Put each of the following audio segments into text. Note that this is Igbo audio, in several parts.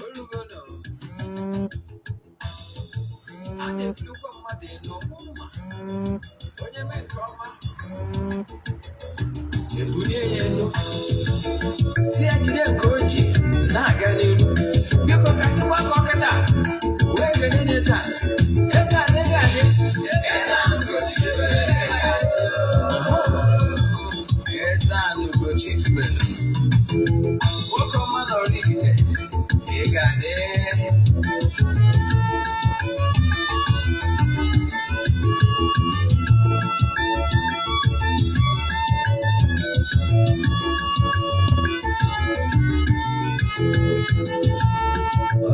Olugono, a na-ebulukwa mmadụ elu ọmụma onye mee nke ọma, ebulie ya elu, si ya jide nke o ji na-aga n'iru. Biko, ka anyị gbakọ kịta wee kelee n'eze a. Eze a ego adị, eze a Ugochi, eze a Ugochi tubelu, nwoke ọma na Oraifite, ị ga-adị.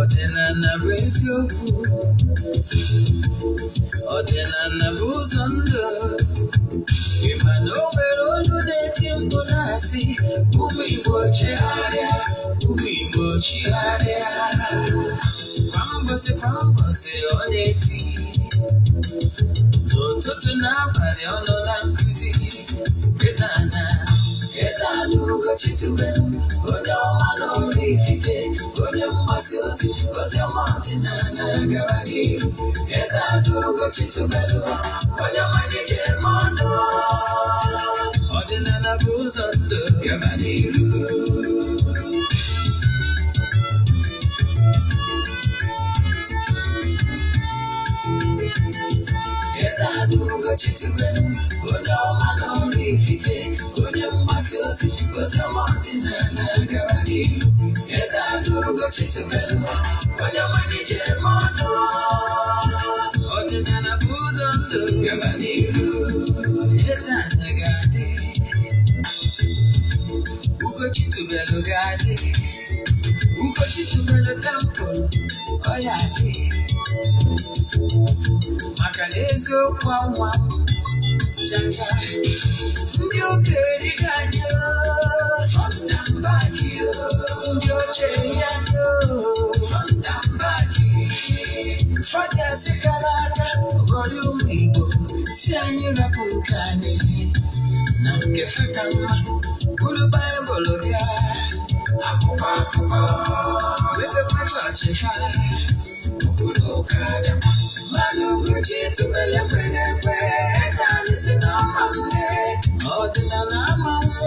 Ọdịnala bụ eziokwu, ọdịnala bụ ụzọ ndụ. Ị ma na o nwere olu na-eti mkpu na-asị, "Ụmụ Igbo, chigharịa, ụmụ Igbo, chigharịa." Kwa mbọsị kwa mbọsị ọ na-eti, n'ụtụtụ n'abalị ọ nọ na nkụzi. Eze-Ana, Eze-Ana Ugochi tubelu, onye ọma na Oraifite, onye mgbasa ozi ozi ọma ọdịnala gaba n'ihu. Eze-Ana Ugochi tubelu, onye ọma ji eme ọnụ. Ọdịnala bụ ụzọ ndụ, gaba n'ihu. Eze-Ana Ugochi tubelu, onye ọma na Oraifite, onye mgbasa ozi ozi ọma ọdịnala gaba n'ihu. Eze-Ana Ugochi tubelu, onye ọma ji eme ọnụ. Ọdịnala bụ ụzọ ndụ, gaba n'ihu. Eze-Ana ga-adị, Ugochi tubelu ga-adị, Ugochi tubelu temple ọ ya adị, maka na eziokwu anwa chacha. Ndị ụka erigo anyị, front and back. Ndị oche eri anyị, front and back. Fọdụ kara aka ghọrọ ụmụ Igbo, si anyị rapụ nke anyị na nke feka mma, buru Baịbụl bịa, akwụkwọ akụkọ, wepekwa chọọchị fa ụkpụrụ ụka bịakwa. Mana Ugochi tubelu ekweghị ekwe. Eze anyị si na ọma mme, ọdịnala ama nwụ,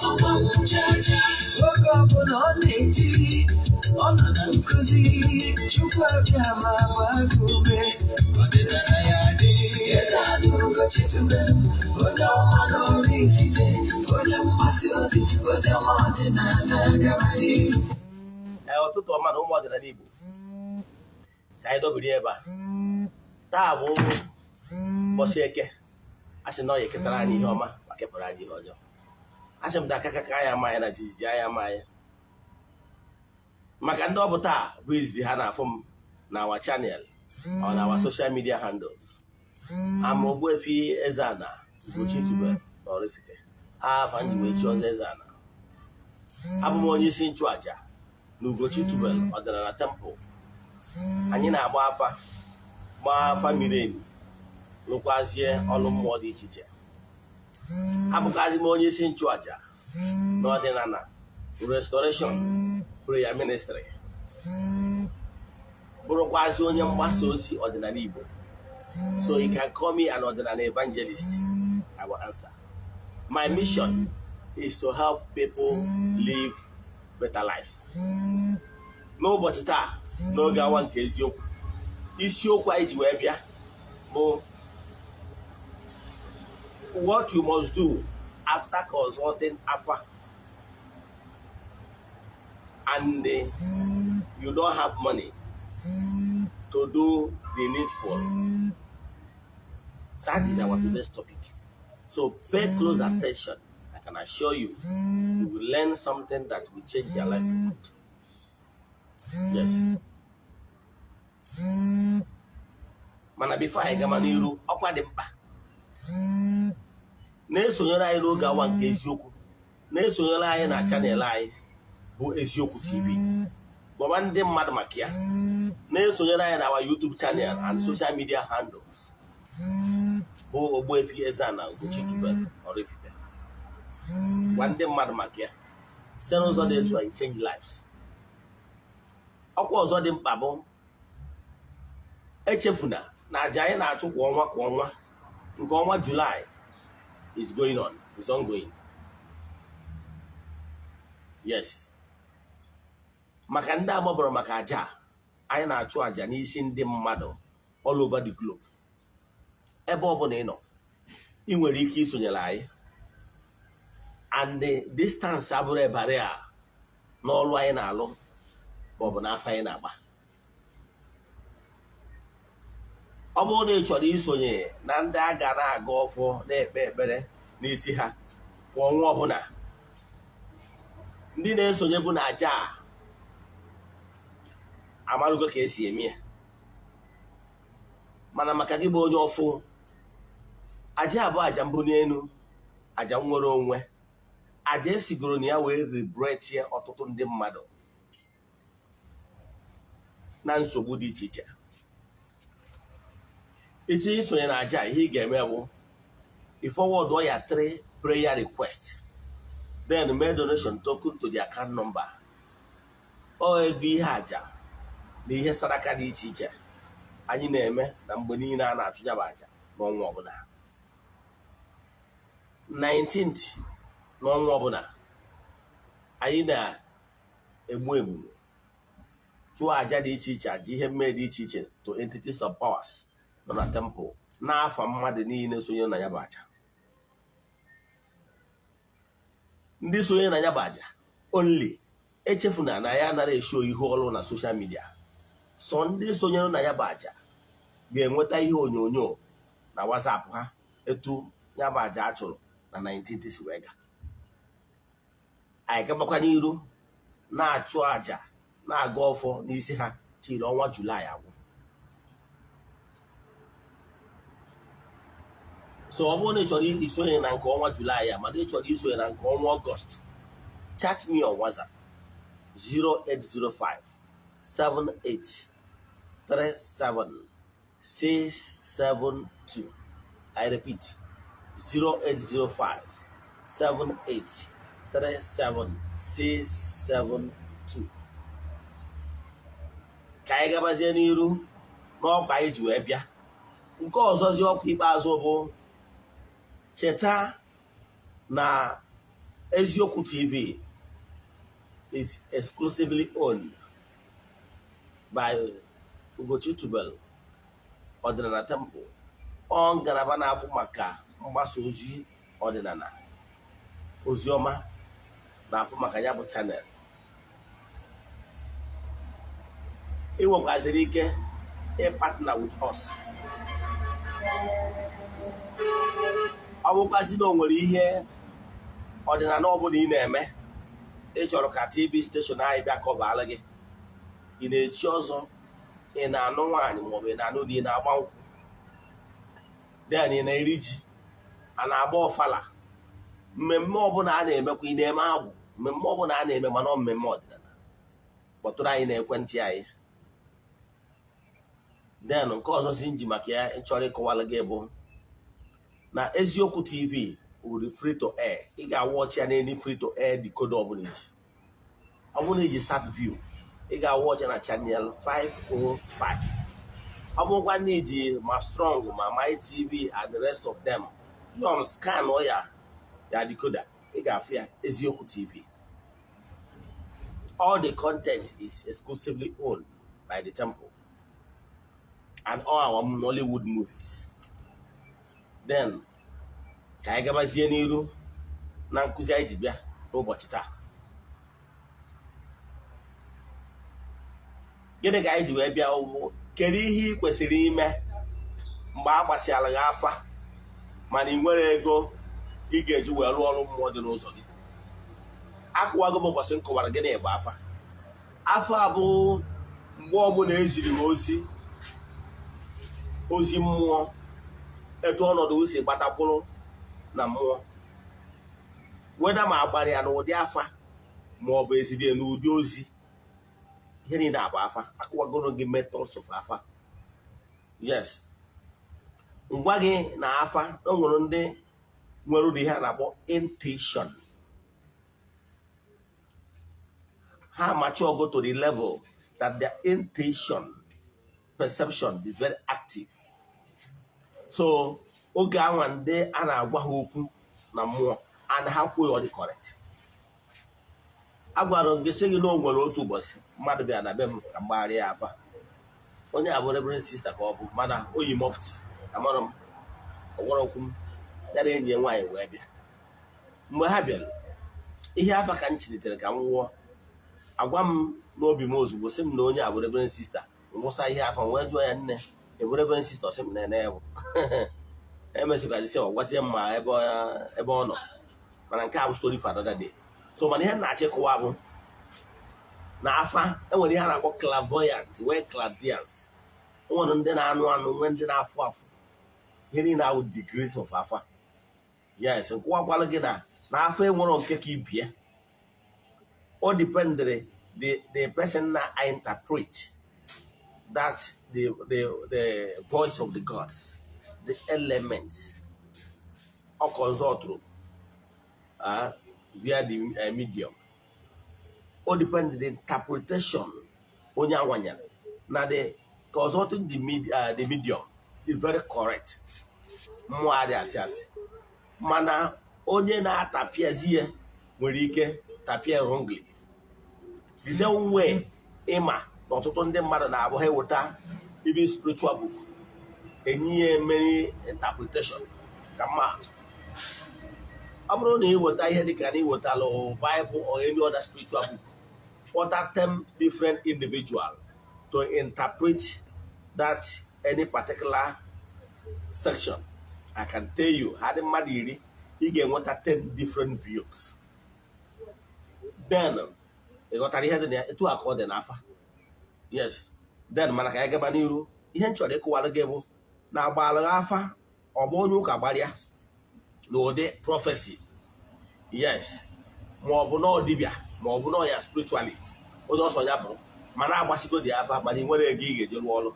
ọma nwụ chacha. Oge ọbụla ọ na-eti, ọ nọ na nkụzi. Chukwu abịa ma gbaa gị ume, ọdịnala ya dị. Eze anyị Ugochi tubelu, onye ọma na Oraifite, onye mgbasa ozi ozi ọma ọdịnala gaba n'ihu. Ee, ụtụtụ ọma na ụmụ ọdịnala Igbo. Ka anyị dobiri ebe a. Taa bụ ụbọchị Eke. A sị na ọ ya eketara anyị ihe ọma ma kepụrụ anyị ihe ọjọọ. A sị m na aka ka anyị ama anyị na jijiji anyị ama anyị. Maka ndị ọ bụ taa bụ izizi ha na-afụ m na our channel on our social media handles, ama Ogbuefi Eze-Ana Ugochi tubelu na Oraifite, afa nji wee chi ọzọ Eze-Ana. Abụ m onye isi nchụaja na Ugochi tubelu ọdịnala temple. Anyị na-agba afa, gbaa afa miri emi, rụkwazie ọrụ mmụọ dị iche iche. Abụkwazi m onye isi nchụaja na ọdịnala Restoration Prayer Ministry, bụrụkwazi onye mgbasa ozi ọdịnala Igbo. So you can call me an ọdịnala evangelist, I will answer. My mission is to help people live better life. N'ụbọchị taa, n'oge awa nke eziokwu, isiokwu anyị ji wee bịa bụ "What you must do after consulting afa and you don't have money to do the needful." That is our today's topic, so pay close attention. I can assure you, you will learn something that will change your life for good. Yes, mana before anyị gama n'iru, ọkwa dị mkpa na-esonyere anyị n'oge awa nke eziokwu, na-esonyere anyị na channel anyị bụ Eziokwu TV. Gwaba ndị mmadụ maka ya. Na-esonyere anyị na our YouTube channel and social media handles. Bụ Ogbuefi Eze-Ana Ugochi tubelu Oraifite. Gwa ndị mmadụ maka ya. Site n'ụzọ dị etu a, you change lives. Ọkwa ọzọ dị mkpa bụ, echefuna na aja anyị na-achụ kwa ọnwa kwa ọnwa, nke ọnwa July is going on, is ongoing. Yes, maka ndị agbabara maka aja a, anyị na-achụ aja n'isi ndị mmadụ all over the globe. Ebe ọ bụla ị nọ, ị nwere ike isonyere anyị, and the distance abụrụ barrier n'ọrụ anyị na-alụ maọbụ n'afọ anyị na-agba. Ọ bụrụ na ị chọrọ isonye na ndị a ga na-aga ọfọ, na-ekpe ekpere n'isi ha kwa ọnwa ọbụla, ndị na-esonye bụ na aja a amarụgo ka esi eme ya. Mana maka gị bụ onye ọfụ, aja abụọ: aja mbuli elu, aja nwere onwe, aja esigoro na ya wee liberate ọtụtụ ndị mmadụ na nsogbu dị iche iche. Ịchọ isonye na aja, ihe ị ga-eme bụ ị forward ya three prayer request, then make donation token to the account number. Ọ ego ihe aja na ihe saraka dị iche iche anyị na-eme na mgbe niile a na-achụ ya bụ aja n'ọnwa ọbụla. 19th n'ọnwa ọbụla, anyị na-egbu ebulu, chụọ aja dị iche iche, aja ihe mmehie dị iche iche to entities of powers nọ na temple, n'afọ mmadụ niile sonye na ya bụ aja. Ndị sonye na ya bụ aja only. Echefuna na ya anaghị eshow ihu ọrụ na social media. Sọ ndị sonyere na ya bụ aja ga-enweta ihe onyonyo na WhatsApp ha etu ya bụ aja a chụrụ na 19th si wee gaa. Anyị gabakwa n'iru na-achụ aja, na-aga ọfọ n'isi ha tiri ọnwa July agwụ. So ọ bụrụ na ị chọrọ isonye na nke ọnwa July a, mana ị chọrọ isonye na nke ọnwa Ọgọst, chat me on WhatsApp 0805 78 37 672. I repeat, 0805 78 37 672. Ka anyị gabazie n'iru n'ọkwa anyị ji wee bịa. Nke ọzọzi, ọkwa ikpeazụ bụ, cheta na Eziokwu TV is exclusively owned by Ugochi Tubelu Ọdịnala Temple. Ọ ngalaba na-afụ maka mgbasa ozi ọdịnala, ozi ọma, na-afụ maka ya bụ channel. Ị nwekwaziri ike ịpartner with us. Ọ bụkwazi na o nwere ihe ọdịnala ọbụla ị na-eme, ị chọrọ ka TV station anyị bịa coverala gị, ị na-echi ọzọ, ị na-anụ nwaanyị maọbụ ị na-anụ di, ị na-agba nkwụ, then ị na-eri ji, a na-agba ọfala, mmemme ọbụla a na-emekwa, ị na-eme agwụ, mmemme ọbụla a na-eme, mana ọ mmemme ọdịnala, kpọtụrụ anyị n'ekwentị anyị. Then nke ọzọ si nji maka ya chọrọ ịkọwara gị bụ na Eziokwu TV wuri free to air. Ị ga-awatch ya n'any free to air decoder ọbụla iji. Ọ bụrụ na iji SatView, ị ga-awatch ya na channel 505. Ọ bụrụkwa na iji ma Strong, ma My TV and the rest of them, yom scan ya ya decoder, ị ga-afụ ya, Eziokwu TV. All the content is exclusively owned by the temple and all our Nollywood movies. Then ka anyị gabazie n'iru na nkụzi anyị ji bịa n'ụbọchị taa. Gịnị ka anyị ji wee bịa? Ụgwụ, kedu ihe ị kwesịrị ime mgbe a gbasịara gị afa, mana ị nwere ego ị ga-eji wee rụọ ọrụ mmụọ dị n'ụzọ gị? Akụwago m ụbọchị m kọwara gịnị bụ afa. Afa bụ mgbe ọbụla eziri m ozi, ozi mmụọ, etu ọnọdụ si gbatakwuru na mmụọ, weda ma agbara ya n'ụdị afa ma ọ bụ eziri ya n'ụdị ozi, ihe niile abụ afa. Akụwagoro gị methods of afa. Yes, Ngwa gị na afa, o nwere ndị nwere ụdị ihe a na-akpọ intuition. Ha mature go to the level that their intuition, perception be very active. So oge anwa ndị a na-agwa ha okwu na mmụọ and ha kwuo, ọ dị correct. Agwara m gị, sị gị na o nwere otu ụbọchị mmadụ bịara na be m ka m gbagharịa ya afa. Onye a bụ reverend sister ka ọ bụ, mana o yi mufti. Amara m ọgwara okwu m ya na enyi ya nwaanyị wee bịa. Mgbe ha bịara, ihe afa ka m chilitere ka m nwụọ. Agwa m n'obi m ozugbo, sị m na onye a bụ reverend sister. Ngwụsa ihe afa, wee jụọ ya, "Nne, ị bụ reverend sister?" Sị m na ene bụ emesịkwara sị ọ gwazie m ma ebe ọ nọ. Mana nke a bụ story for another day. So mana ihe m na-achọ ịkọwa bụ na afa, enwere ihe a na-akpọ clairvoyant, nwee clairvoyance. O nwere ndị na-anụ anụ, nwee ndị na-afụ afụ. Ihe niile ahụ degrees of afa. Yes, nkụwakwalụ gị na afa enwero nke ka ibie. O dependere the person na interpret that the voice of the gods, the elements ọ consultụrụ via the medium. O depend the interpretation onye awanyere na the consulting the medium is very correct. Mmụọ adị asị asị, mana onye na-atapịazi ya nwere ike tapịa wrongly. The same way ịma na ọtụtụ ndị mmadụ na-abụ ha eweta even spiritual book, enye ya many interpretation. Ka mmadụ, ọ bụrụ na ị weta ihe dịka na iwetalụ Bible or any other spiritual book, kpọta 10 different individual to interpret that any particular section, I can tell you, ha dị mmadụ 10, ị ga-enweta 10 different views. Then ị ghọtara ihe dị na ya? Etu a ka ọ dị n'afa. Yes, then mana ka anyị gaba n'iru, ihe m chọrọ ịkụwara gị bụ na agbalụghị afa, ọ bụ onye ụka gbarịa n'ụdị prophecy, yes, ma ọ bụ na ọ dibịa, ma ọ bụ na ọ ya spiritualist, onye ọsọ ya bụrụ, mana agbasigo dị afa, mana ị nwere ego ị ga-eji rụọ ọrụ.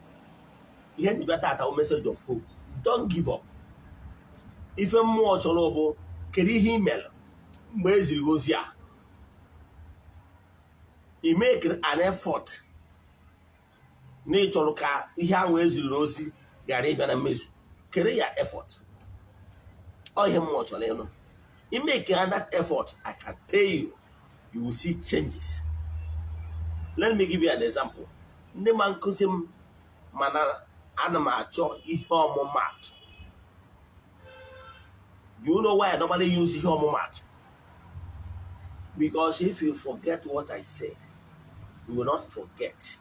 Ihe njibịa tata bụ message of hope. Don't give up. Ife mmụọ chọrọ bụ, kedu ihe ị mere mgbe e ziri gị ozi a? I make an effort na ị chọrọ ka ihe ahụ eziri n'ozi ghara ịbịa na mmezu. Kere ya effort. Ọ ihe mmụọ chọrọ ịnụ. I make that effort, I can tell you, you will see changes. Let me give you an example. Ndị ma nkụzi m, mana ana m achọ ihe ọmụmaatụ. You know why I normally use ihe ọmụmaatụ? Because if you forget what I said, you will not forget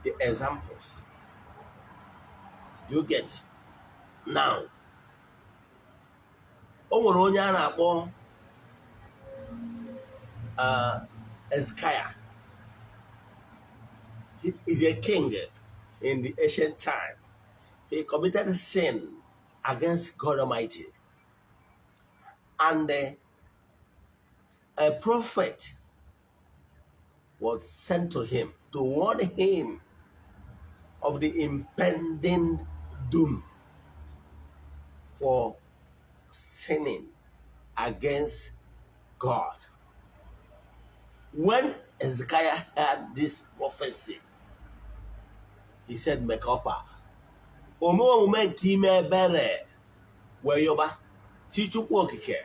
the examples you get. Now, o nwere onye a na-akpọ Hezekiah. He is a king in the ancient time. He committed sin against God Almighty. And a prophet was sent to him to warn him of the impending doom for sinning against God. When Hezekiah heard this prophecy, he said, "Mekọpa." Ome omume nke ime ebere wee yọba si Chukwu Okike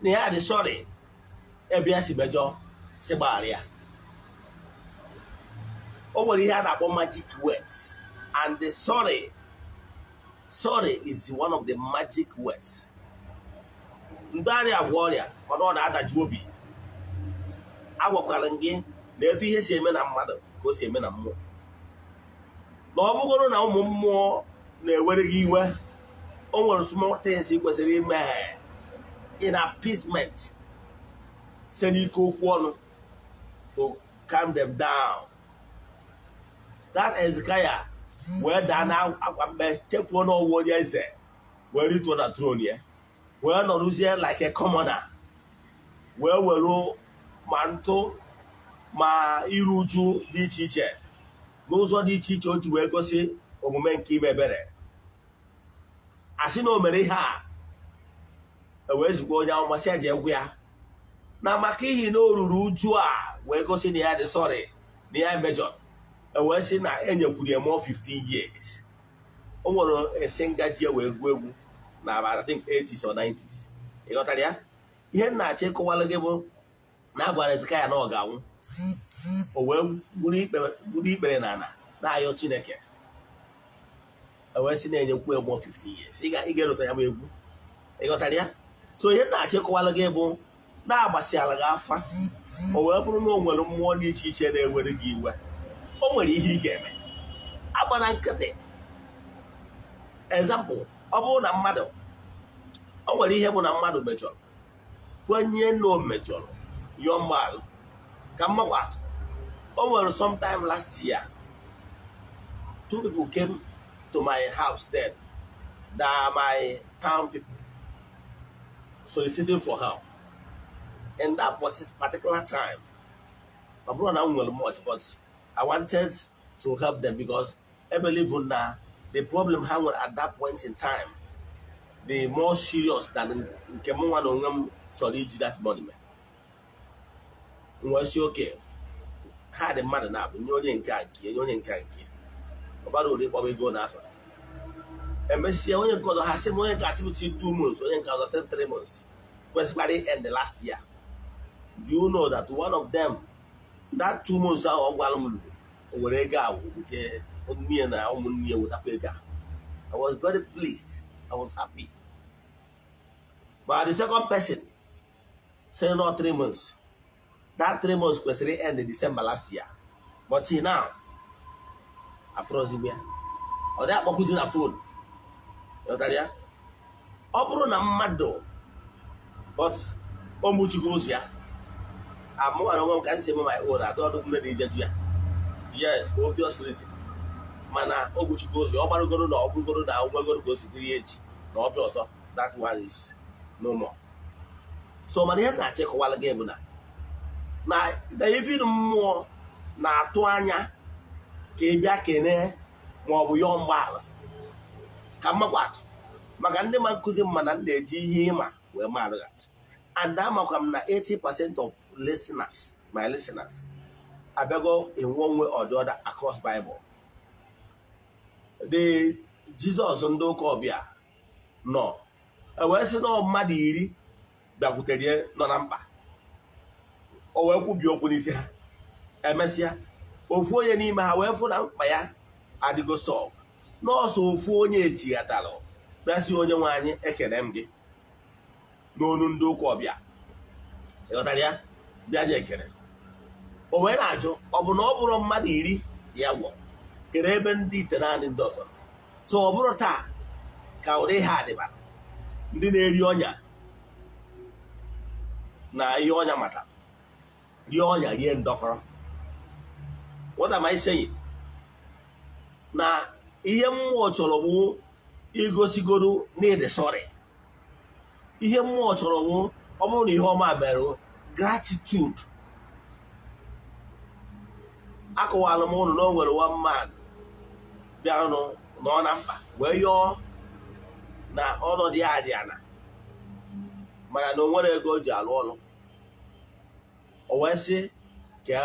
na ya dị sorry ebe ya si mejọ, si gbaghara ya. O nwere ihe a na-akpọ magic words, and the sorry, sorry is one of the magic words. Ndị arịa agwọ ọrịa, mana ọ na-adaju obi. Agwakwara m gị na etu ihe si eme na mmadụ ka o si eme na mmụọ, na ọ bụgoro na ụmụ mmụọ na-ewere gị iwe, o nwere small things ị kwesịrị ime in appeasement, site n'ike okwu ọnụ, to calm them down. That Hezekiah wee daa na akwa mkpe, chefuo n'ọwụ onye eze, wee rituo na throne ya, wee nọrụzie like a commoner, wee were ma ntụ ma iru uju dị iche iche n'ụzọ dị iche iche o ji wee gosi omume nke ime ebere. Asị na o mere ihe a, e wee zikwa onye amụma sị ya jee gwa ya na maka ihi na o ruru uju a wee gosi na ya dị sorry na ya mejọrọ, e wee sị na enyekwuru ya more 15 years. O nwere esinga ji wee gụọ egwu na I think 80s or 90s. Ị ghọtara ya? Ihe m na-achọ ịkọwalụ gị bụ na a gwara Hezekaya na ọ ga-anwụ, o wee gburu ikpere n'ala na-ayọ Chineke, e wee sị na-enyekwu egwu 50 years. Ị ga-erota ya bụ egwu. Ị ghọtara ya? So ihe m na-achọ ịkọwalụ gị bụ na-agbasiala gị afa, o wee bụrụ na o nwere mmụọ dị iche iche na-ewere gị iwe, o nwere ihe ị ga-eme. Agbana nkịtị. Example, ọ bụrụ na mmadụ, o nwere ihe bụ na mmadụ mejọrọ, kwenye na o mejọrọ, yọọ mgbaghara. Ka mmakwa atụ, o nwere sometime last year, two people came to my house then, that are my town people, soliciting for help. In that particular time, ọ bụrụ na m nwere much, but I wanted to help them because I believe na the problem ha nwere at that point in time the more serious than nke m nwa na onwe m chọrọ iji that money mee. M wee sị oke ha dị mmadụ na-abụ nye onye nke a nke, nye onye nke a nke. Ọ bara uru ịkpọba ego n'afọ. Emesịa, onye nke ọzọ, ha sị m onye nke atịbụchi 2 months, onye nke ọzọ 3 months, kwesịkwara end last year. Do you know that one of them, that 2 months ahụ ọ gwara m ruru, o were ego ahụ nke nne ya na ụmụnne ya wetakwa ego ahụ. I was very pleased. I was happy. But the second person said not 3 months. That 3 months kwesịrị end in December last year, but till now afụrọzi m ya, ọ dị akpọkwụzi na phone. Ghọtara ya? Ọ bụrụ na mmadụ, but o mụchigo ụzọ ya, amụghara onwe m ka m si eme my own atụ ọdụ mmiri ijeju ya. Yes, for obvious reason. Mana o gbuchigo ụzọ, ọ gbarụgoro na ọ bụrụgoro na onwegoro ka o si dịrị ya echi na ọbịa ọzọ, that one is no more. So mana ihe na-achọ ịkọwara gị bụ na even mmụọ na-atụ anya ka ị bịa kenee ma ọ bụ yọọ mgbaghara. Ka mmakwa atụ, maka ndị ma nkụzi mma na m na-eji ihe ịma wee marụ atụ, and amakwa m na 80% of listeners, my listeners, abịago in one way or the other across Bible. The Jizọs ndị ụka ọbịa nọ, e wee sị na mmadụ 10 bịakwutere ya nọ na mkpa, o wee kwubie okwu n'isi ha. Emesịa, ofu onye n'ime ha wee fụ na mkpa ya adịgo solve. Nọọsụ ofu onye echighatalụ bịa sị, "Onye nwe anyị, ekele m gị," n'onu ndị ụka ọbịa. Ịghọtara ya? Bịa nye ekele. O wee na-ajụ, ọ bụ na ọ bụrụ mmadụ 10 ya gwọ, kedu ebe ndị ite naanị ndị ọzọ nọ? So ọ bụrụ taa ka ụdị ha dịbara, ndị na-eri ọnya na ihe ọnya mata rie ọnya rie ndọkọrọ. What am I saying? Na ihe mmụọ chọrọ bụ igosigoro na ịdị sorry. Ihe mmụọ chọrọ bụ, ọ bụrụ na ihe ọma mere, gratitude. Akọwala m ụnụ na o nwere one man bịaranụ nọ na mkpa wee yọọ na ọnọdụ ya dị ana, mana na o nwere ego o ji alụ ọrụ. O wee sị ka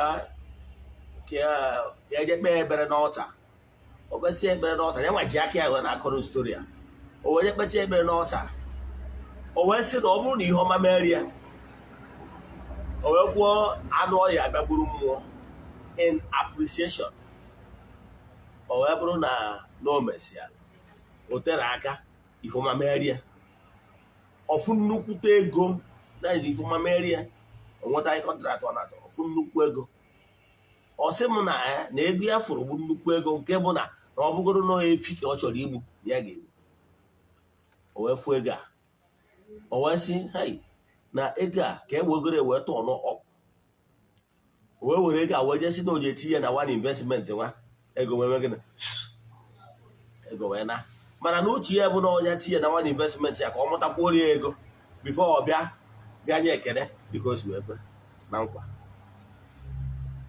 eje kpee ekpere n'ọta. O kpesịa ekpere n'ọta ya, nwa ji aka ya wee na-akọrọ story a. O wee je kpechaa ekpere n'ọta, o wee sị na ọ bụrụ na ihe ọma mere ya, o wee kwuo anụ ọhịa bịa gburu mmụọ in appreciation. O wee bụrụ na o mesịa, o tere aka, ifeọma mere ya, ọfụ nnukwute ego. That is, ifeọma mere ya, o nweta contract ọ na-achọ, ọfụ nnukwu ego. Ọ sị m na ya na ego ya fụrụ bụ nnukwu ego, nke bụ na ọ bụgoro na efi ka ọ chọrọ igbu, na ya ga-egbu. O wee fụ ego a, o wee sị hei, na ego a ka e wegoro e wee tọọ ọkụ. O wee were ego a wee jesi na o ji etinye na one investment nwa ego wee mee gịnị? Ego wee na. Mana na uche ya bụ na ọnya tinye na one investment ya ka ọ mụtakwuo ya ego before ọ bịa bịa nye ekele dịka o si wee kwe na nkwa.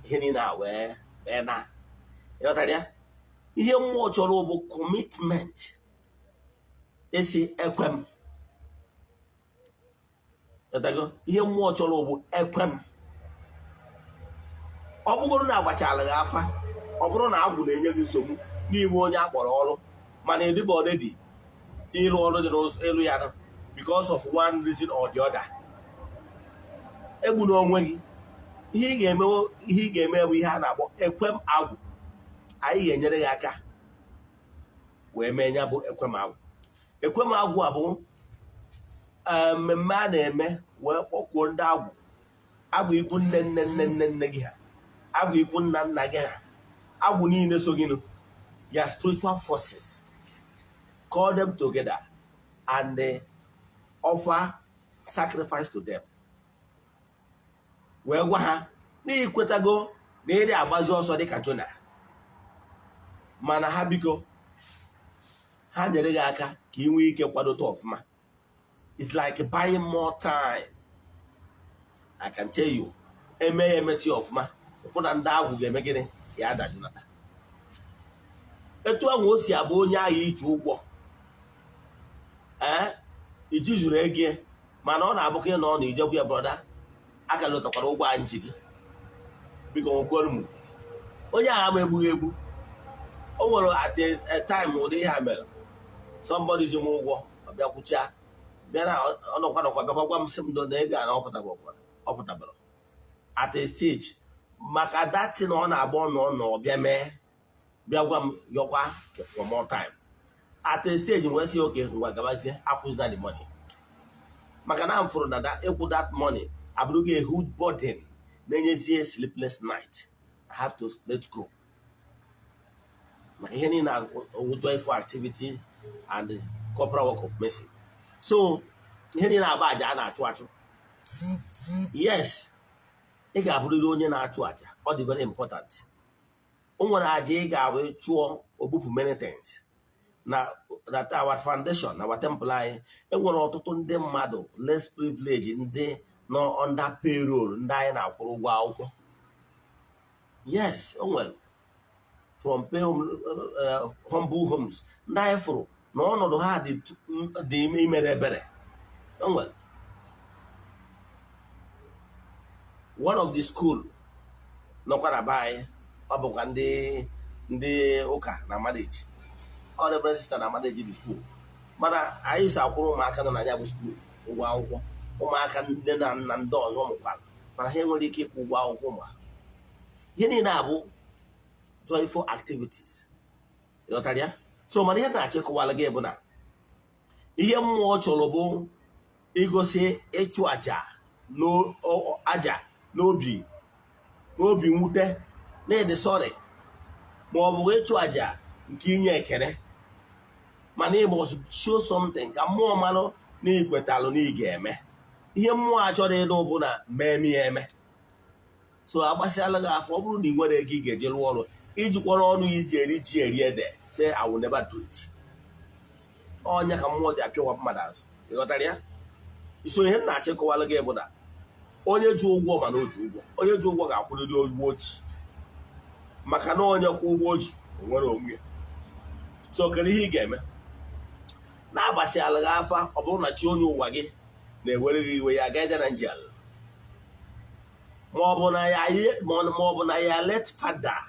Ihe niile a wee wee na. Ịghọtara ya? Ihe mmụọ chọrọ bụ commitment. Isi ekwe m. Ịghọtago? Ihe mmụọ chọrọ bụ ekwe m. Ọ bụgoro na agbachala gị afa, ọ bụrụ na agwụ na-enye gị nsogbu n'ime onye akpọrọ ọrụ, mana ịdịba already ịrụ ọrụ dị n'ụzọ ịlụ ya because of one reason or the other, egbuna onwe gị. Ihe ị ga-eme, ihe ị ga-eme bụ ihe a na-akpọ ekwem agwụ. Anyị ga-enyere gị aka wee mee ya bụ ekwem agwụ. Ekwem agwụ a bụ mmemme a na-eme wee kpọkwuo ndị agwụ, agwụ ikwu nne nne nne nne nne gị ha, agwụ ikwu nna nna gị ha, agwụ niile so gị nụ, ya spiritual forces, call them together and offer sacrifice to them, wee gwa ha na ikwetago na ịdị agbazi ọsọ dịka Jona, mana ha biko ha nyere gị aka ka ị nwee ike kwadote ọfụma. It's like buying more time. I can tell you, eme ya emetụ ya ọfụma, ụfụ na ndị agwụ ga-eme gịnị ya adajụnata. Etu ahụ o si abụ onye agha iji ụgwọ, ee, iji zuru ego, mana ọ na-abụkwa ị nọ na ijekwu ya, "Brother, aka lụtakwara ụgwọ anyị ji gị, biko nwekwara m." Onye agha ama egbughị egbu. O nwere at a time ụdị ihe a mere. Somebody ji m ụgwọ, ọ bịa kwụchaa, bịa na ọnọkwa nọkwa, bịakwa gwa m, sị m do na ego a na ọ pụtabara at a stage maka datin ọ na-agba ọnọ nọ, bịa mee, bịa gwa m, yọkwa for more time. At a stage wee sị, "Okay, ngwa, gabazie, akwụzina the money," maka na m fụrụ na ịkwụ that money abụrụgo a huge burden na-enyezie sleepless night. I have to let go, maka ihe niile awụ joyful activity and corporal work of mercy. So ihe niile agba aja a na-achụ achụ, yes, ị ga-abụrịrị onye na-achụ aja. Ọ dị very important. O nwere aja ị ga-abụ chụọ, ogbupụ many things. Na our foundation, na our temple anyị, enwere ọtụtụ ndị mmadụ less privilege, ndị nọ under payroll, ndị anyị na-akwụrụ ụgwọ akwụkwọ. Yes, o nwere from pay humble homes, ndị anyị fụrụ na ọnọdụ ha dị imere ebere. O nwere one of the school nọkwa na be anyị, ọ bụkwa ndị ụka na manage, ọ reverend sister na manage the school, mana anyị si akwụrụ ụmụaka nọ na ya bụ school ụgwọ akwụkwọ. Ụmụaka nne na nna ndị ọzọ mụkwara, mana ha enwere ike ịkwụ ụgwọ akwụkwọ ụmụ ha. Ihe niile abụ joyful activities, ịghọtara ya? So mana ihe na-achọ ịkọwara gị bụ na ihe mmụọ chọrọ bụ igosi ịchụ àjà aja n'obi n'obi mwute na ịdị sorry, ma ọ bụ ịchụ àjà nke inye ekele, mana ị must show something ka mmụọ marụ na ikwetalụ na ị ga-eme ihe mmụọ a chọrọ ịlụ, bụ na mee ya eme. So agbasịala gị afọ, ọ bụrụ na ị nwere ego ị ga-eji rụọ ọrụ, ijikwara ọnụ iji eri ji eri ede, say, "I will never do it." Ọnya ka mmụọ ji apịawa mmadụ azụ, ịghọtara ya? So ihe m na-achọ ịkọwala gị bụ na onye ji ụgwọ, mana o ji ụgwọ, onye ji ụgwọ ga-akwụrịrị ụgwọ o ji, maka na onye kwụ ụgwọ o ji, o nwere onwe ya. So kedu ihe ị ga-eme na-agbasịala gị afa? Ọ bụrụ na chi onye ụwa gị na-ewere gị iwe, ya guardian angel, ma ọ bụ na ya late father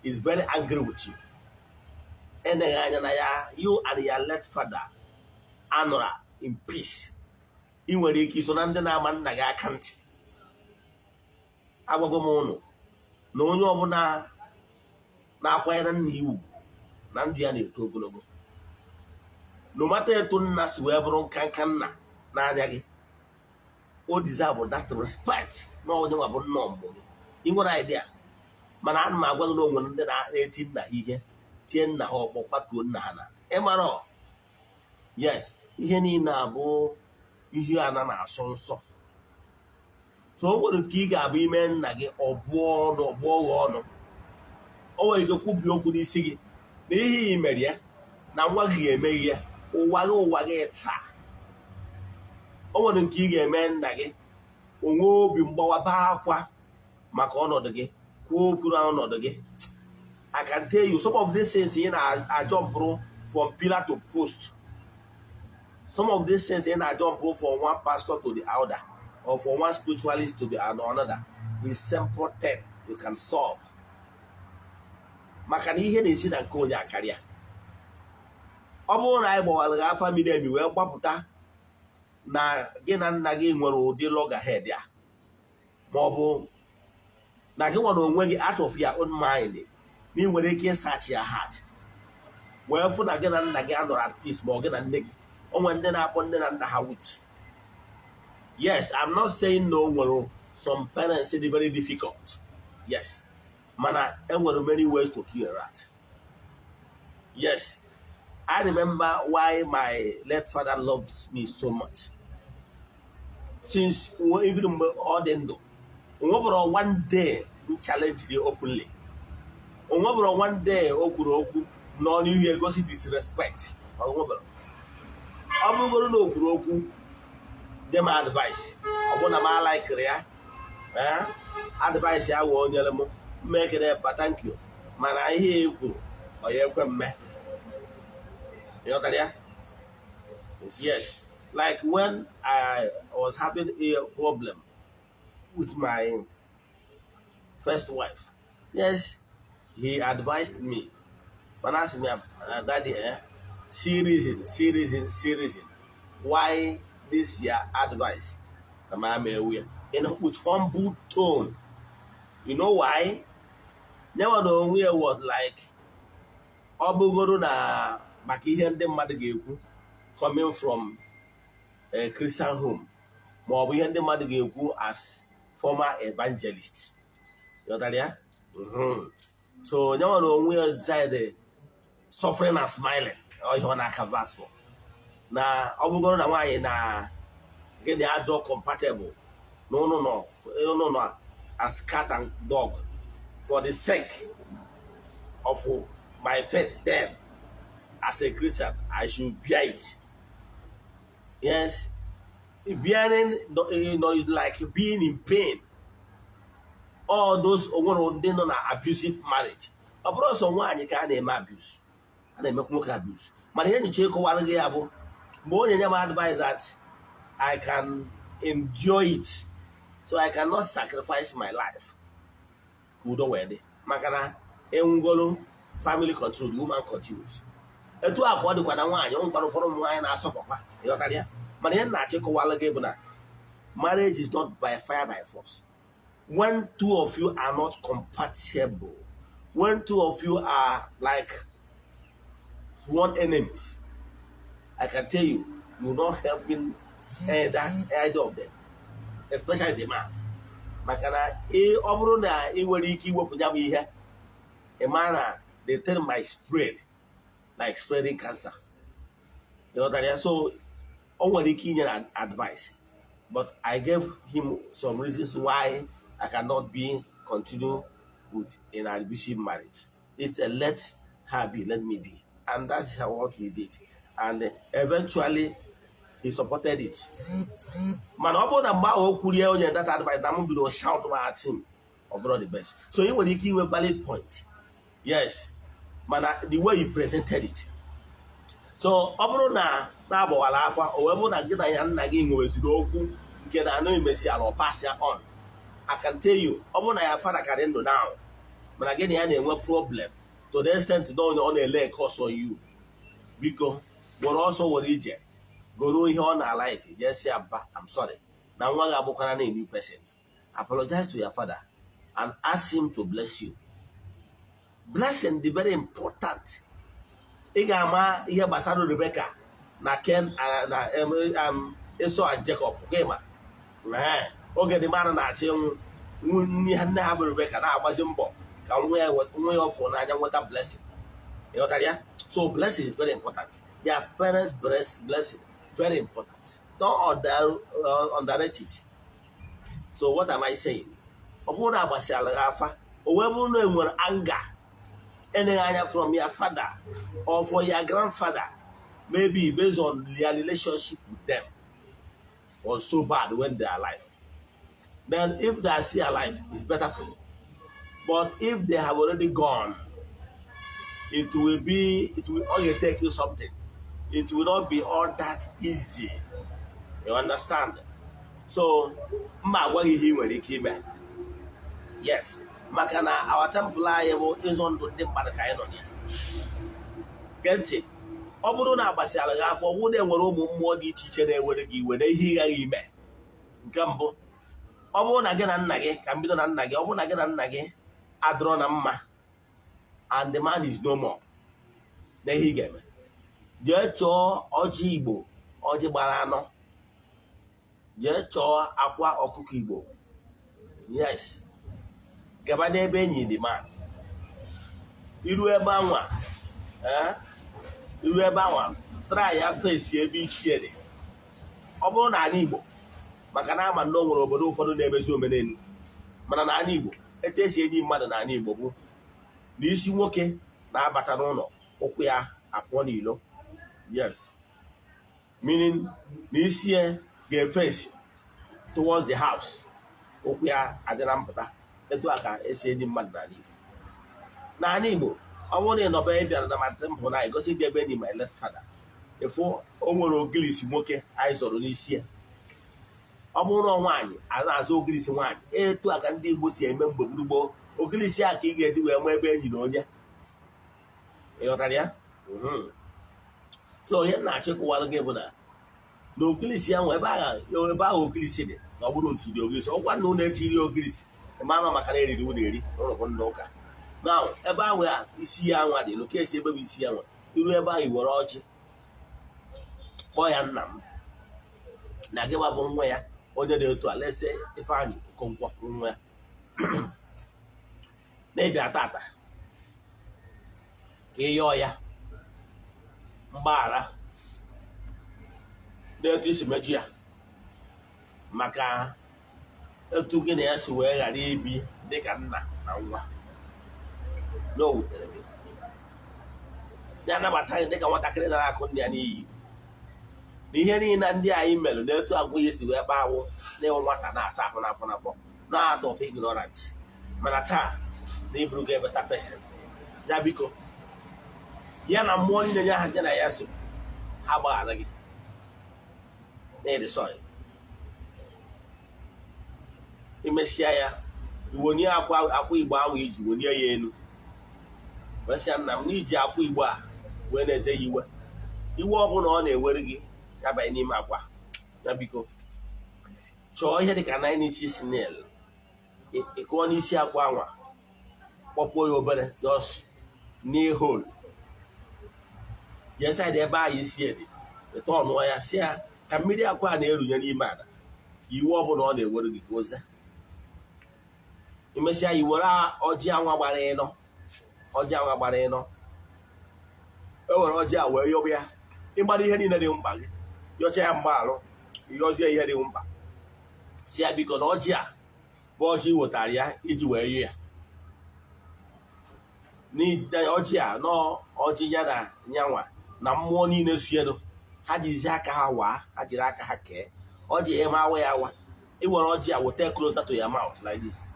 is very angry with you, eneghị anya na ya, you and your late father anọra in peace, ị nwere ike iso na ndị na-ama nna gị aka ntị. Agwago m ụnụ na onye ọbụla na-akwanyere nna ya ugwu na ndụ ya na-eto ogologo, no matter etu nna si wee bụrụ nka nka nna n'anya gị, o deserve that respect na onye nwa bụ nna ọmụmụ gị. Ị nwere idea, mana ana m agwa gị na o nwere ndị na-eti nna ha ihe, tie nna ha ọkpọ, kwatuo nna ha na ịmara. Yes, ihe niile abụ ihe ana na-asọ nsọ. So o nwere nke ị ga-abụ ime nna gị, ọ bụọ ọnụ, ọ bụọ gị ọnụ, o nwere ike kwubie okwu n'isi gị na ihe i mere ya na nwa gị ga-emeghi ya ụwa gị, ụwa gị taa. O nwere nke ị ga-eme nna gị, onwe obi mgbawa, baa akwa maka ọnọdụ gị, kwuo okwu na ọnọdụ gị. I can tell you some of these things ị na-ajumpụrụ from pillar to post. Some of these things ị na-jump from one pastor to the other or from one spiritualist to the another is simple thing you can solve, maka na ihe na-esi na nke onye akarịa. Ọ bụrụ na anyị gbawara gị afa miri emi wee gbapụta na gị na nna gị nwere ụdị loggerhead ya, ma ọ bụ na gị nwere onwe gị out of your own mind, na ị nwere ike ịsearch ya heart wee fụ na gị na nna gị anọrọ at peace, ma ọ gị na nne gị. O nwere ndị na-akpọ nne na nna ha witch. Yes, I'm not saying no. Nwere some parents dị very difficult, yes, mana enwere many ways to kill a rat. Yes, I remember why my late father loves me so much. Since even mgbe ọ dị ndụ, onwebụrụ one day m challenge ya openly, onwebụrụ one day o kwuru okwu nọ n'ihu egosi disrespect. Onwebụrụ ọ bụrụgoro na o kwuru okwu nye m advice, ọ bụrụ na m alaikiri ya, advice ya wee nyere m mmekere pa, thank you, mana ihe e kwuru ọ ya ekwe mme. Ịghọtara ya? Yes, like when I was having a problem with my first wife, yes, he advised me, mana asị m ya, "Daddy, see reason, see reason, see reason why this your advice na ma ama ewu ya," in with humble tone. You know why? Nyenwa na onwe ya was like, ọ bụgoro na maka ihe ndị mmadụ ga-ekwu coming from a Christian home, ma ọ bụ ihe ndị mmadụ ga-ekwu as former evangelist. Ghọtara ya? So nyenwa na onwe ya decide suffering and smiling. Ọ ihe ọ na-canvas for na ọ bụgoro na nwaanyị na gịnị adọ compatible, na ụnụ nọ as cat and dog, for the sake of my faith then as a Christian, I should bear it. Yes, bearing is like being in pain. All those onwere ndị nọ na abusive marriage, ọ bụrụ ọsọ nwaanyị ka a na-eme abuse, a na-emekwa nwoke abuse. Mana ihe nyocha ịkọwara gị ya bụ mgbe onye nye m advice that I can endure it, so I cannot sacrifice my life ka udo wee dị, maka na enwugolu family control, the woman continues. Etu a ka ọ dịkwa na nwaanyị. O nwekwara ụfọdụ ụmụ nwaanyị na-asọpụkwa. Ịghọtara ya? Mana ihe m na-achịkọwala gị bụ na marriage is not by fire by force. When two of you are not compatible, when two of you are like sworn enemies, I can tell you, you will not helping either of them, especially the man, maka na ọ bụrụ na ị nwere ike iwepụ ya bụ ihe, ị ma na the thing might spread like spreading cancer. Ịghọtara ya? So o nwere ike inye na advice, but I gave him some reasons why I cannot be continue with an abusive marriage. It's a let her be, let me be, and that's how what we did, and eventually he supported it. Mana ọ bụrụ na mgbe ahụ o kwurie onye that advice na m bido shout at him, ọ bụrụ the best. So ị nwere ike inwe valid point, yes, mana the way you presented it. So ọ bụrụ na na-agbawara afa, o wee bụrụ na gị na ya nna gị nweziri okwu nke na anụ emesi ala, ọ pass ya on, I can tell you, ọ bụrụ na ya father karị ndụ now, mana gị na ya na-enwe problem to the extent na ọ na-ele curse on you, biko were ọsọ were ije goro ihe ọ na-alike, jee sị ya, "Mba, I'm sorry," na nwa gị abụkwara na a new person. Apologize to your father and ask him to bless you. Blessing dị very important. Ị ga-ama ihe gbasara Rebecca na Ken na Esau and Jacob ma oge dị mmadụ na-achọ ịnwụ, nne ha bụ Rebecca na-agbazi mbọ ka nwa ya ọfụ n'anya nweta blessing. Ịghọtara ya? So blessing is very important. Your parents blessing, very important. Don't underrate it. So what am I saying? Ọ bụrụ na agbasiala gị afa, o wee bụrụ na enwere anger eleghị anya from your father or for your grandfather, maybe based on their relationship with them was so bad when they are alive, then if they are still alive, it's better for you. But if they have already gone, it will only take you something. It will not be all that easy, you understand? So mma agwa gị ihe ị nwere ike ime. Yes, maka na our temple anyị bụ ịzọ ndụ ndị mmadụ ka anyị nọ na ya. Gee ntị, ọ bụrụ na agbasịara gị afọ, ọ bụrụ na enwere ụmụ mmụọ dị iche iche na-ewere gị iwe na ihe ị ghaghị ime. Nke mbụ, ọ bụrụ na gị na nna gị, ka m bido na nna gị, ọ bụrụ na gị na nna gị adịrọ na mma and the man is no more, na ihe ị ga-eme, jee chọọ ọjị Igbo, ọjị gbara anọ, jee chọọ akwa ọkụkọ Igbo. Yes, gaba n'ebe enyi the man. Iru ebe anwa, iru ebe anwa, try ya face ebe isi dị. Ọ bụrụ na ala Igbo, maka na ama na o nwere obodo ụfọdụ na-emezi omenelu, mana n'ala Igbo, etu esi enyi mmadụ n'ala Igbo bụ na isi nwoke na-abata n'ụlọ, ụkwụ ya apụọ n'ilo. Yes, meaning na isi ya ga-efesi towards the house, ụkwụ ya adị na mpụta. Etu a ka esi enyi mmadụ n'ala Igbo. N'ala Igbo, ọ bụrụ na ị nọbe, ị bịara na my temple na egosi gị ebe enyi my late father, ịfụ o nwere ogilisi nwoke anyị zọrọ n'isi ya. Ọ bụrụ na nwaanyị, a na-azụ ogilisi nwaanyị. Etu a ka ndị Igbo si eme mgbe gboo. Ogilisi a ka ị ga-eji wee nwee ebe enyi na onye. Ị ghọtara ya? So ihe na-achịkọwara gị bụ na na ogilisi ahụ, ebe ahụ ogilisi dị, na ọ bụrụ otiri ogilisi ọkwa na ụlọ etiri ogilisi ma maka na eriri ụlọ eri n'ụlọ bụ ndị ụka na ebe ahụ ya isi ya nwa dị locate, ebe bụ isi ya nwa. Iru ebe ahụ, iwere ọjị kpọọ ya, "Nna m," na gị bụ nwa ya, onye dị otu a, lese Ifeanyị Okonkwo, nwa ya, na-ebịa tata ka ị yọọ ya mgbaghara n'etu isi meju ya, maka etu gị na ya si wee ghara ibi dịka nna na nwa, na o wutere gị, ya anabata gị dịka nwatakịrị nara akụ ndị ya n'iyi, na ihe niile ndị anyị mere, n'etu agwụ ya si wee kpaa awụ n'ịnwe nwata na-asa ahụ n'afọ n'afọ na out of ignorance, mana taa na iburu gị better person ya, biko, ya na mmụọ niile ya ha na ya so ha gbaghara gị na ịdị sorry. Imesịa ya, iwonie akwa Igbo ahụ iji wonie ya elu, wesịa, "Nna m, na iji akwa Igbo a wee na-eze ya iwe, iwe ọbụla ọ na-ewere gị, ya banye n'ime akwa ya. Biko, chọọ ihe dịka 9 inches nail, ị kụọ n'isi akwa anwa, kpọpuo ya obere, just nail hole." Jee side ebe ahụ isi edi, ịtọ ọnụọ ya, si ya ka mmiri akwa a na-erunye n'ime ala, ka iwe ọbụla ọ na-ewere gị ka oze. Imesịa, i were ọjị anwa gbara ịnọ, ọjị anwa gbara ịnọ, e were ọjị a wee yọba ya ịgbara ihe niile dị mkpa gị, yọcha ya mgbaalụ, yọzie ihe dị mkpa, si ya biko, na ọjị a bụ ọjị wetara ya iji wee yọ ya. Ọjị a nọọ ọjị ya na nyanwa na mmụọ niile suelu ha jizi aka ha waa, ha jiri aka ha kee ọjị. Eme awa ya awa, ị were ọjị a weta closer to your mouth like this,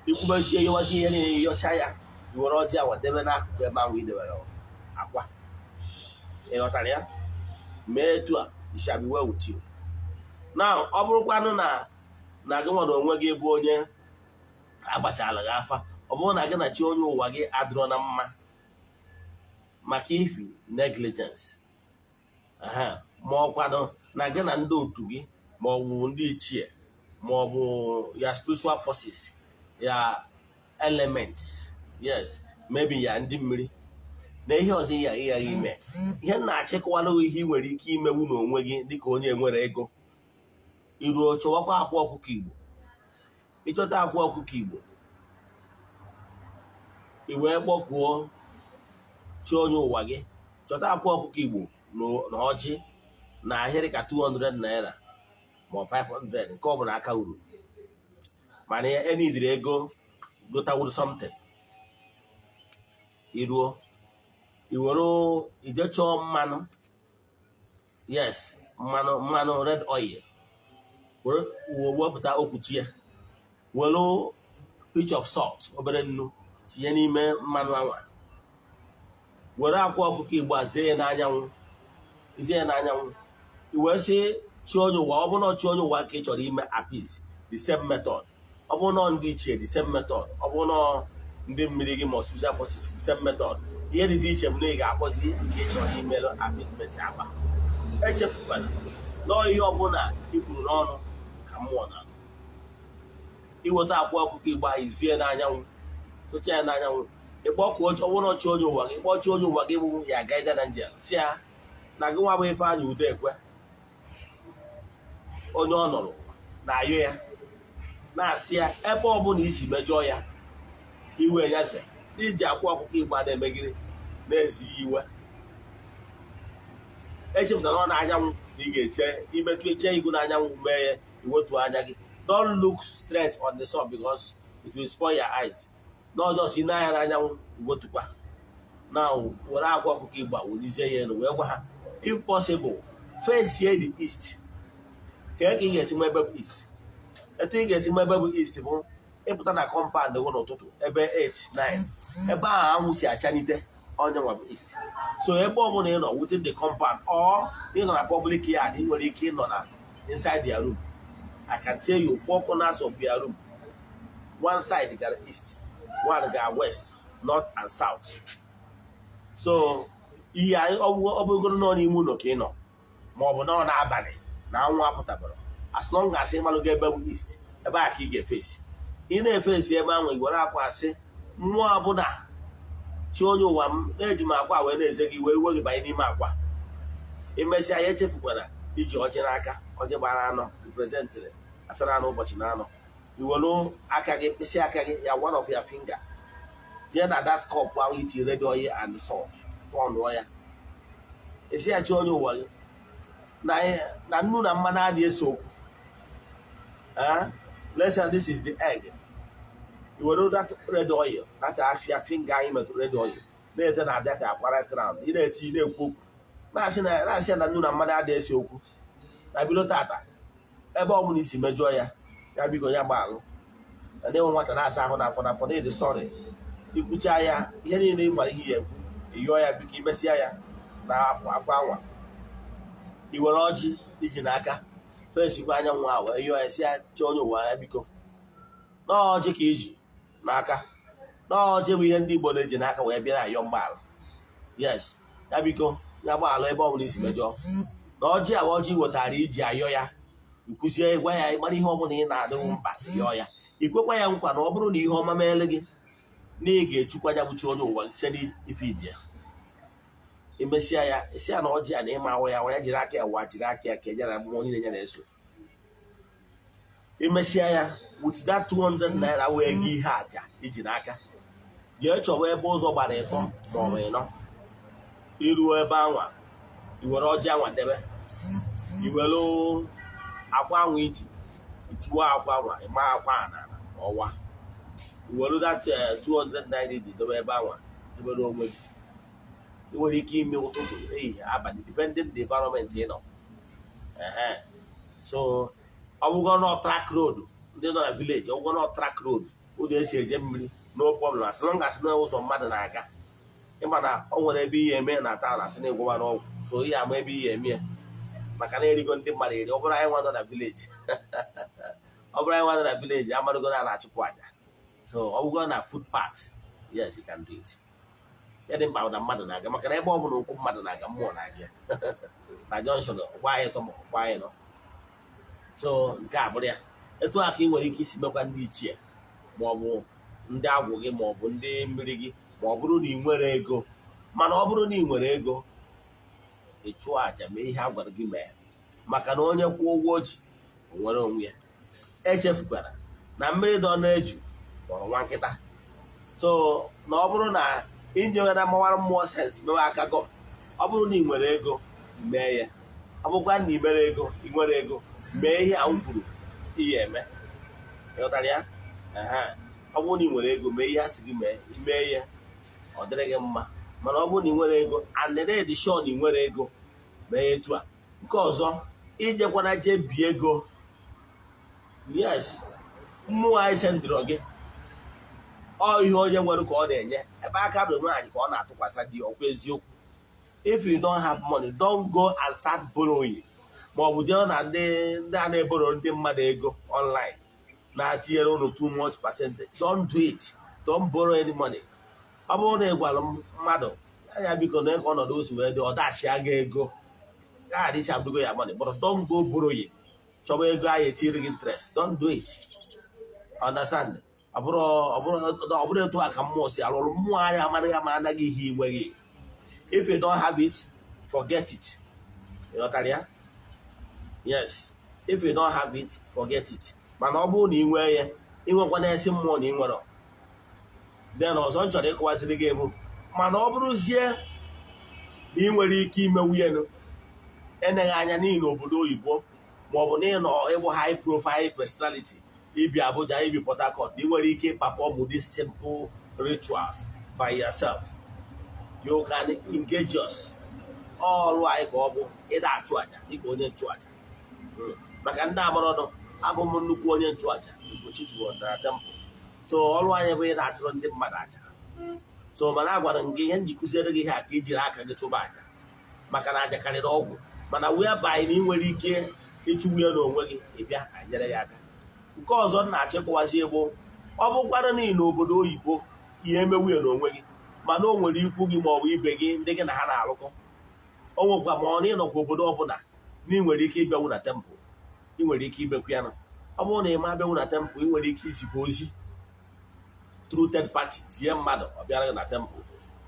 ikwubezie, yọwazie ihe niile, yọcha ya, i were ọjị a debe n'akụkụ ebe ahụ i debere akwa. Ị ghọtara ya? Mee etu a, it shall be well with you. Now, ọ bụrụkwanụ na gị nwere onwe gị bụ onye agbachala gị afa, ọ bụrụ na gị na chi onye ụwa gị adịrọ na mma maka ifi negligence, ma ọ kwado na gị na ndị otu gị, ma ọ bụ ndị ichie, ma ọ bụ ya spiritual forces, ya elements, yes, maybe ya ndị mmiri na ihe ọzọ ya ịghara ime, ihe m na-achịkọwara ihe ị nwere ike imewu n'onwe gị dịka onye nwere ego, iruo chọwakwa akwa ọkụkọ Igbo. Ịchọta akwa ọkụkọ Igbo, i wee kpọkuo chi onye ụwa gị. Chọta akwa ọkụkọ Igbo na ọjị na ahịrị ka 200 naira ma ọ 500, nke ọ bụla aka uru, mana enidiri ego gotawuru something. Iruo, iwere ije chọọ mmanụ, yes, mmanụ red oil, were wepụta okwuchi ya, were pinch of salt, obere nnu, tinye n'ime mmanụ anwa, were akwa ọkụkọ Igbo a zee ya n'anyanwụ. Izie ya n'anyanwụ, i wee sị chi onye ụwa. Ọ bụrụ na chi onye ụwa ka ị chọrọ ime appease, the same method. Ọ bụrụ na ndị ichie, the same method. Ọ bụrụ na ndị mmiri gị ma spiritual forces, the same method. Ihe dịzi iche bụ na ị ga-akpọzi nke ị chọrọ imelụ appeasement afa. Echefukwana nọọ ihe ọbụla i kwuru n'ọnụ ka mmụọ na iweta akwa ọkụkọ Igbo ahụ, izie n'anyanwụ, tụcha ya n'anyanwụ, ịkpọkụ ọ bụrụ chi onye ụwa gị, kpọọ chi onye ụwa gị bụ ya guardian angel, si ya na gị nwa bụ Ifeanyị Udekwe, onye ọ nọrọ na-ayọ ya, na-asị ya ebe ọbụla isi mejọọ ya, iwe ya ze iji akwa ọkụkọ Igbo a na-emegide na-ezighị iwe. Echepụtara na ọ na-anyanwụ ka ị ga-eche imetụ eche ihu n'anyanwụ mee ya, iwetu anya gị. Don't look straight on the sun because it will spoil your eyes. Not just ị na-anya n'anyanwụ, iwetukwa na were akwa ọkụkọ Igbo a welizie ya elu wee gwa ha, if possible, face the east. Ka ị ga-esi nwa ebe bụ east? Etu ị ga-esi nwa ebe bụ east bụ ịpụta na compound gị n'ụtụtụ ebe 8 9, ebe ahụ anwụ si achanite, onye nwa bụ east. So ebe ọbụla ị nọ within the compound or ị nọ na public yard, ị nwere ike ịnọ na inside their room. I can tell you, four corners of your room, one side gara east, one gara west, north and south. So ihe ọ bụrụgoro nọ n'ime ụlọ ka ị nọ, ma ọ bụ nọ n'abalị na anwụ apụtabara, as long as ị malụgo ebe bụ east, ebe a ka ị ga-efesi. Ị na-efesi ebe ahụ, i were akwa asị mmụọ ọbụla, chi onye ụwa m, na-eji m akwa wee na-eze gị wee iwe gị banye n'ime akwa. Imesịa ya, echefukwara iji ọjị n'aka, ọjị gbara anọ, representịrị afịara anọ, ụbọchị na anọ. Iwelu aka gị, mkpịsị aka gị ya, one of your finger, jee na that cup ahụ iti red oil and salt, tọnụọ ya, esi ya chi onye ụwa gị na nnu na mmanụ adịghị ese okwu. Let's say this is the egg. I were that red oil, that afia finger anyị metụrụ red oil, na-ete na that akwa right round. Ị na-eti, na-ekwu okwu, na-asị na nnu na mmanụ adịghị ese okwu, na bido tata, ebe ọ bụla isi mejọọ ya, ya biko ya gbaalụ, na na-enwe nwata na-asa ahụ n'afọ n'afọ na ịdị sọrị. Ikwucha ya ihe niile ị nwere ihe ya ekwu, ịyọọ ya biko. Imesịa ya na akwa anwa, i were ọjị iji n'aka fesikwa anyanwụ a wee yọọ ya, si ya chi onye ụwa ya biko, n'ọjị ka iji n'aka, n'ọjị bụ ihe ndị Igbo na-eji n'aka wee bịa na-ayọ mgbaala. Yes, ya biko ya gbaalụ ebe ọ bụla isi mejọọ, na ọjị a bụ ọjị wetara iji ayọ ya. Ikwuzie, gwa ya ịgbara ihe ọbụla ị na-adịghị mkpa, yọọ ya, ikwekwa ya nkwa na ọ bụrụ na ihe ọma meele gị, na ị ga-echukwa ya bụ chi onye ụwa site n'ife ibia. Imesịa ya, isi ya na ọjị a na ịma ahụ ya, ya jiri aka ya wa, jiri aka ya ka e nyere mmụọ niile ya na-eso. Imesịa ya, with that 200 naira wee gị ihe aja iji n'aka, jee chọwa ebe ụzọ gbara ịtọ ma ọ bụ ịnọ. Iruo ebe anwa, iwere ọjị anwa debe, iwere akwa anwa iji itiwa akwa anwa, ịma akwa a n'ala ọwa, iwere that 200 naira iji dobe ebe anwa, debere onwe gị. Ị nwere ike ime ụtụtụ, ehihie, abalị, depending the environment ị nọ. Ehe, so ọ bụgo nọ track road, ndị nọ na village, ọ bụgo nọ track road, ụzọ esi eje mmiri, no problem, as long as na ụzọ mmadụ na-aga. Ịma na o nwere ebe ihe eme na town, asị na ịgwụwa n'ọgwụ, so ihe ama ebe ihe eme ya, maka na erigo ndị mmadụ eri. Ọ bụrụ anyị nwa nọ na village, ọ bụrụ anyị nwa nọ na village, amadogo na a na-achụpụ aja. So ọ bụgo na footpath, yes, you can do it. Ya dị mkpa na mmadụ na-aga, maka na ebe ọ bụla ụkwụ mmadụ na-aga, mmụọ na-aga. Na junction ụkwụ anyị tọ ma ụkwụ anyị nọ. So nke a bụrụ ya, etu a ka ị nwere ike isi mekwa ndị ichie, ma ọ bụ ndị agwụ gị, ma ọ bụ ndị mmiri gị, ma ọ bụrụ na ị nwere ego. Mana ọ bụrụ na ị nwere ego, ị chụọ àjà, mee ihe a gwara gị mee, maka na onye kwụọ ụgwọ o ji, o nwere onwe ya. Echefukwara na mmiri dọ na-eju kpọrọ nwa nkịta. So na ọ bụrụ na inyewe na mawara mmụọ sense mewe aka gọ, ọ bụrụ na ị nwere ego, mee ya. Ọ bụkwa na ị mere ego, ị nwere ego, mee ihe a m kwuru ihe eme. Ịghọtara ya? Ehe. Ọ bụrụ na ị nwere ego, mee ihe a sị gị mee, imee ya, ọ dịrị gị mma. Mana ọ bụrụ na ị nwere ego, and dị sure na ị nwere ego, mee etu a. Nke ọzọ, ijekwana jee bie ego. Yes, mmụọ anyị sendịrọ gị ọ ihe onye nwere ka ọ na-enye. Ebe aka bụ nwaanyị ka ọ na-atụkwasị di, ọkwa eziokwu. If you don't have money, don't go and start borrowing, ma ọ bụ jee na ndị a na-eborrow ndị mmadụ ego online na-atinyere unu too much percentage. Don't do it. Don't borrow any money. Ọ bụrụ na ị gwara mmadụ ya, biko, na ka ọnọdụ o si wee dị, ọ dashia gị ego, ga-adịchabugo ya money, but don't go borrowing, chọba ego ahụ etiri gị interest. Don't do it. Understand? Ọ bụrụ etu a ka mmụọ si arụ ọrụ. Mmụọ anyị amaghị ama anaghị ihe inweghị. If you don't have it, forget it. Ịghọtara ya? Yes, if you don't have it, forget it. Mana ọ bụrụ na ị nwee ya, ịnwekwana esi mmụọ na ị nwere. Then ọzọ m chọrọ ịkọwasịrị gị bụ, mana ọ bụrụzie na ị nwere ike imewu ya, eneghị anya n'ihi na obodo oyibo, ma ọ bụ na ị nọ ịbụ high profile personality, ibi Abuja, ibi Port Harcourt, ị nwere ike perform these simple rituals by yourself, you can engage us. Ọrụ anyị ka ọ bụ ịda achụ aja dịka onye nchụaja. Maka ndị amarọdụ, abụ m nnukwu onye nchụaja Ugochi na temple. So ọrụ anyị bụ ịda achụrụ ndị mmadụ aja. So mana agwara m gị ihe m ji kụziere gị ihe a, ka ijiri aka gị chụba aja, maka na aja karịrị ọgwụ. Mana whereby na ị nwere ike ịchụgbu ya n'onwe gị, ịbịa anyị nyere ya aka. Nke ọzọ m na-achịkọwazi bụ, ọ bụkwara n'ihi na obodo oyibo, ihe emewu ya n'onwe gị, mana o nwere ikwu gị ma ọ bụ ibe gị, ndị gị na ha na-alụkọ, o nwekwa, ma ọ na ịnọkwa obodo ọbụla na ị nwere ike ịbịanwu na temple, ị nwere ike imekwu ya. Na ọ bụrụ na ị ma abịanwu na temple, ị nwere ike izikwa ozi through third party, zie mmadụ ọ bịara gị na temple.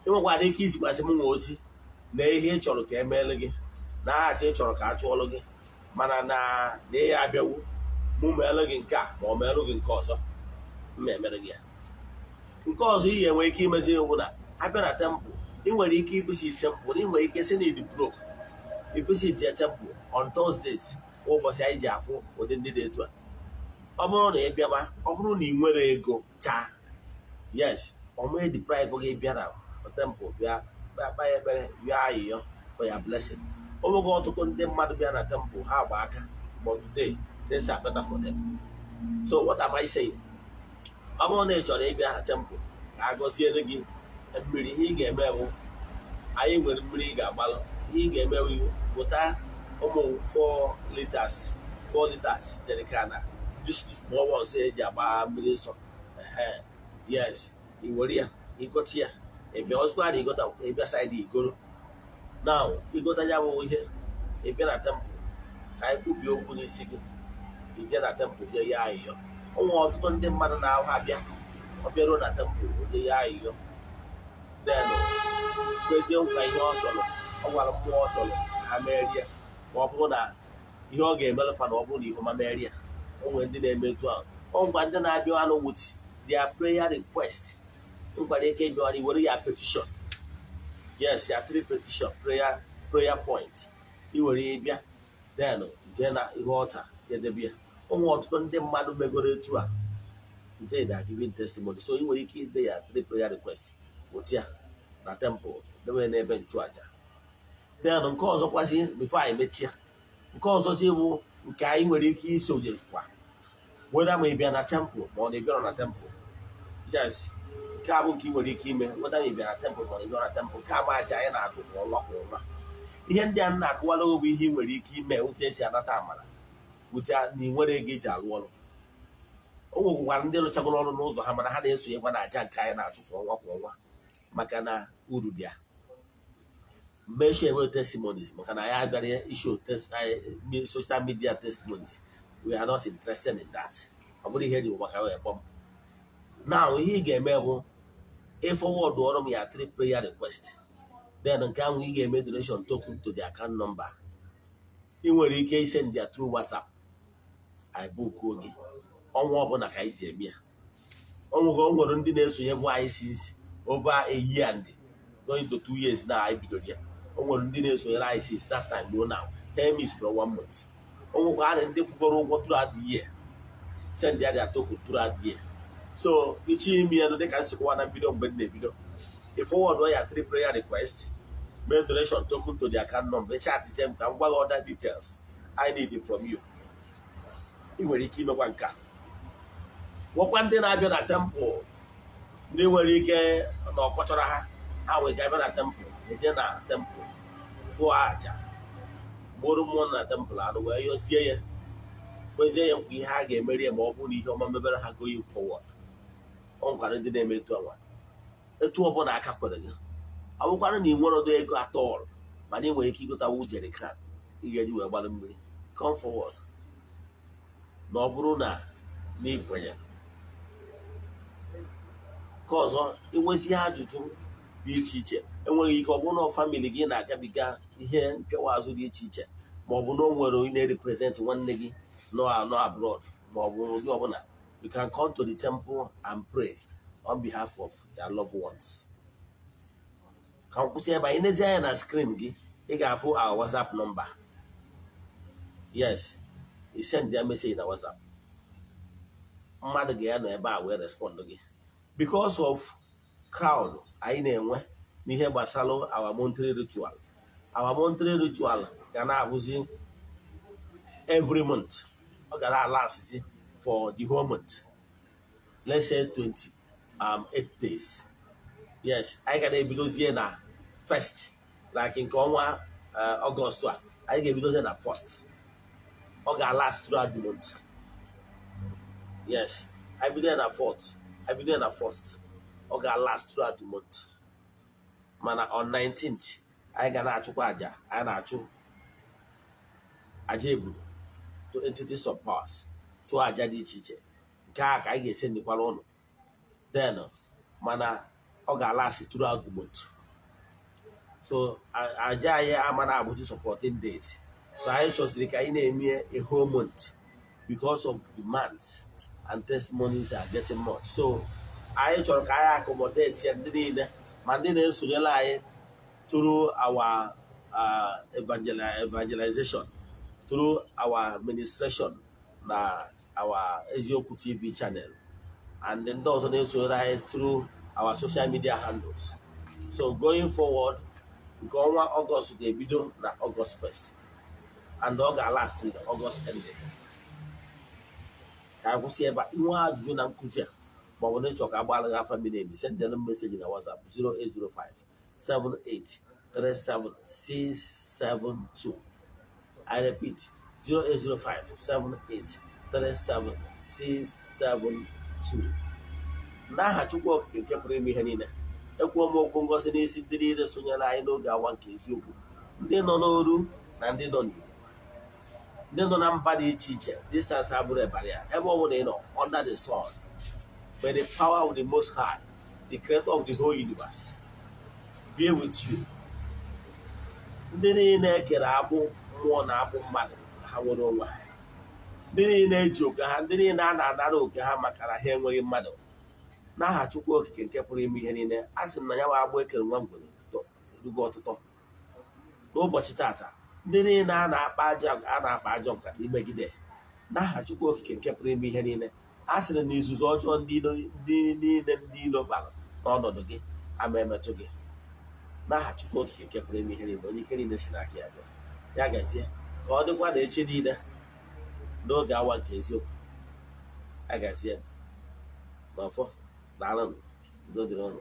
Ị nwekwara ike izikwasị m nwa ozi na ihe ị chọrọ ka emeelu gị, na aja ị chọrọ ka a chụọlụ gị, mana na ị ya abịawu, mụ meelụ gị nke a, ma ọ meelụ gị nke ọzọ, m emere gị ya. Nke ọzọ ị ga-enwe ike imezi bụ na abịa na temple, ị nwere ike ivisit temple. Ị nwere ike si na ịdị broke, ivisit ya temple on Thursdays, ụbọchị anyị ji afụ ụdị ndị dị etu a. Ọ bụrụ na ị bịaba, ọ bụrụ na ị nwere ego chaa, yes, ọmụ deprive gị bịa na temple, bịa kpa ekpere, bịa ayịyọ for your blessing. O nwego ọtụtụ ndị mmadụ bịa na temple, ha agba aka, but today things are better for them. So what am I saying? Ọ bụrụ na ị chọrọ ịbịa na temple ka a gọziere gị mmiri, ihe ị ga-eme bụ, anyị nwere mmiri ị ga-agbalụ. Ihe ị ga-eme bụ wụta ụmụ 4 liters, 4 liters jerrycan, just small ones eji agba mmiri nsọ. Ehe, yes, i were ya, ịgọta ya, ịbịa ọzụkwa na ịgọta, ịbịa side igoro. Now ịgọta ya bụ ihe, ịbịa na temple ka anyị kwubie okwu n'isi gị. Ije na temple jee ya ayịyọ. Ụmụ ọtụtụ ndị mmadụ na-ahụ abịa, ọ bịaruo na temple, oje ya ayịyọ, then kwezie nkwa ihe ọ chọrọ. Ọ gwara mmụọ ọ chọrọ ka ha merie, ma ọ bụrụ na ihe ọ ga-emelụ fa, na ọ bụrụ na ihe ọma merie. O nwere ndị na-eme etu ahụ. Ọ ngwa, ndị na-abịa anụ with their prayer request nkwara ike ịbịa, were ya petition, yes, ya three petition, prayer point, i were ya bịa, then jee na ihe ọta jedebe ya. Ụmụ ọtụtụ ndị mmadụ megoro etu a, today they are giving testimony. So ị nwere ike ide ya three prayer request, otu ya na temple, debe n'ebe nchụaja. Then nke ọzọkwazi, before anyị mechie, nke ọzọzi bụ nke anyị nwere ike isonyekwa, whether ma ị bịa na temple ma ọ na ị bịara na temple. Yes, nke a bụ nke ị nwere ike ime, whether ma ị bịa na temple ma ọ na ị bịara na temple. Nke a bụ aja anyị na-achụ kwa ọnwa kwa ọnwa. Ihe ndị a m na-akụwara bụ ihe ị nwere ike ime, otu esi anata amara, otu na ị nwere ego iji arụ ọrụ. O nwekwara ndị rụchagoro ọrụ n'ụzọ ha, mana ha na-esonyekwa na aja nke anyị na-achụ kwa ọnwa kwa ọnwa, maka na uru dị ya. Mmeshie enwe testimonies, maka na anyị abịara issue social media testimonies. We are not interested in that. Ọ bụrụ ihe eji bụ maka wee kpọm. Now, ihe ị ga-eme bụ ịforward ọrụ m ya three prayer request. Then nke ahụ ị ga-eme donation token to the account number. Ị nwere ike isend ya through WhatsApp. Anyị bookuo gị. Ọnwa ọbụla ka anyị ji eme ya. Onwego, o nwere ndị na-esonye bụ anyị since over a year and going to 2 years na anyị bidoro ya. O nwere ndị na-esonyere anyị since that time ruo now, ha miss for one month. O nwekwara ndị kwụgoro ụgwọ throughout the year, send ya their token throughout the year. So ichi ime ya dịka nsikwa na video mgbe m na-ebido, ị forward ya three prayer request, mee donation token to the account number, chat m ka m gwa gị other details I need from you. Ị nwere ike imekwa nke a. Nwekwa ndị na-abịa na temple, ndị nwere ike na ọkọchọrọ ha, ha nwere ike abịa na temple, eje na temple. Chụọ àjà, gburu mmụọ na temple anụ, wee yọzie ya, kwezie ya nkwa ihe ha ga-emeri ya ma ọ bụrụ na ihe ọma mebere ha going forward. Ọ nwekwara ndị na-eme etu anwa. Etu ọbụla aka kwere gị, ọ bụkwara na ị nwere ọdụ ego atọọlụ, mana ị nwere ike igotawu jerrycan ị ga-eji wee gbara mmiri, come forward. Na ọ bụrụ na ị kwenyere nke ọzọ, inwezi ajụjụ dị iche iche, enweghị ike ọ bụrụ na family gị na-agabiga ihe mpịawa azụ dị iche iche, ma ọ bụ na o nwere onye na-represent nwanne gị nọ abroad, ma ọ bụ ụdị ọbụla, you can come to the temple and pray on behalf of your loved ones. Ka m kwụsị ebe a. Ị nezi anya na screen gị, ị ga-afụ our WhatsApp number. Yes, you send their message na WhatsApp, mmadụ ga-anọ ebe a wee respond gị. Because of crowd anyị na-enwe n'ihe gbasara our monthly ritual, our monthly ritual ga na-abụzi every month. Ọ ga na-alasịzi for the whole month, let's say 20 8 days. Yes, anyị ga na-ebidozie na first, like nke ọnwa Ọgọst a, anyị ga-ebidozie na first. Ọ ga-last throughout the month. Yes, anyị bido na fourth, anyị bido na first, ọ ga-last throughout the month. Mana on 19th, anyị ga na-achụkwa aja. Anyị na-achụ aja ebulu to entities of powers, chụọ aja dị iche iche. Nke a ka anyị ga-esi ndikwara ụnụ then, mana ọ ga-last throughout the month. So aja anyị amara abụchi so 14 days. So anyị chọsiri ka anyị na-eme a whole month because of demands and testimonies are getting much. So anyị chọrọ ka anyị accommodate ya ndị niile, ma ndị na-esonyere anyị through our evangelization, through our ministration na our Eziokwu TV channel, and ndị ọzọ na-esonyere anyị through our social media handles. So going forward, nke ọnwa Ọgọst ga-ebido na Ọgọst 1st and ọ ga-last in August ending. Ka anyị kwụsị ebe a. Inwe ajụjụ na nkụzi a, ma ọ bụ na ịchọ ka agbaala gị afa miri emi, send message na WhatsApp 0805 78 37 672. I repeat, 0805 78 37 672. N'aha Chukwu Okike nke pụrụ ime ihe niile, ekwuo m okwu ngozi n'isi ndị niile sonyere anyị n'oge awa nke eziokwu, ndị nọ n'oru na ndị nọ n'Igbo, ndị nọ na mba dị iche iche. Distance abụrụ barrier. Ebe ọ bụla ị nọ under the sun, by the power of the Most High, the creator of the whole universe, be with you. Ndị niile ekere agbụ mmụọ na agbụ mmadụ, ha nwere onwe ha. Ndị niile eji oke ha, ndị niile a na-anara oke ha maka na ha enweghị mmadụ, n'aha Chukwu Okike nke pụrụ ime ihe niile, a sị m na ya nwa agbụ ekere nwa ngwere ọtụtọ erugo ọtụtọ n'ụbọchị tata. Ndị niile a na-akpa ajọ nkata imegide, n'aha Chukwu Okike nke pụrụ ime ihe niile, a sịrị na izuzu ọjọọ ndị niile ndị ilo bara n'ọnọdụ gị ama emetụ gị, n'aha Chukwu Okike nke pụrụ ime ihe niile, onye ike niile si n'aka ya bịa. Ya gazie. Ka ọ dịkwa na echi niile n'oge awa nke eziokwu. Ya gazie n'ọfọ. Daalụnụ. Udo dịrị ụnụ.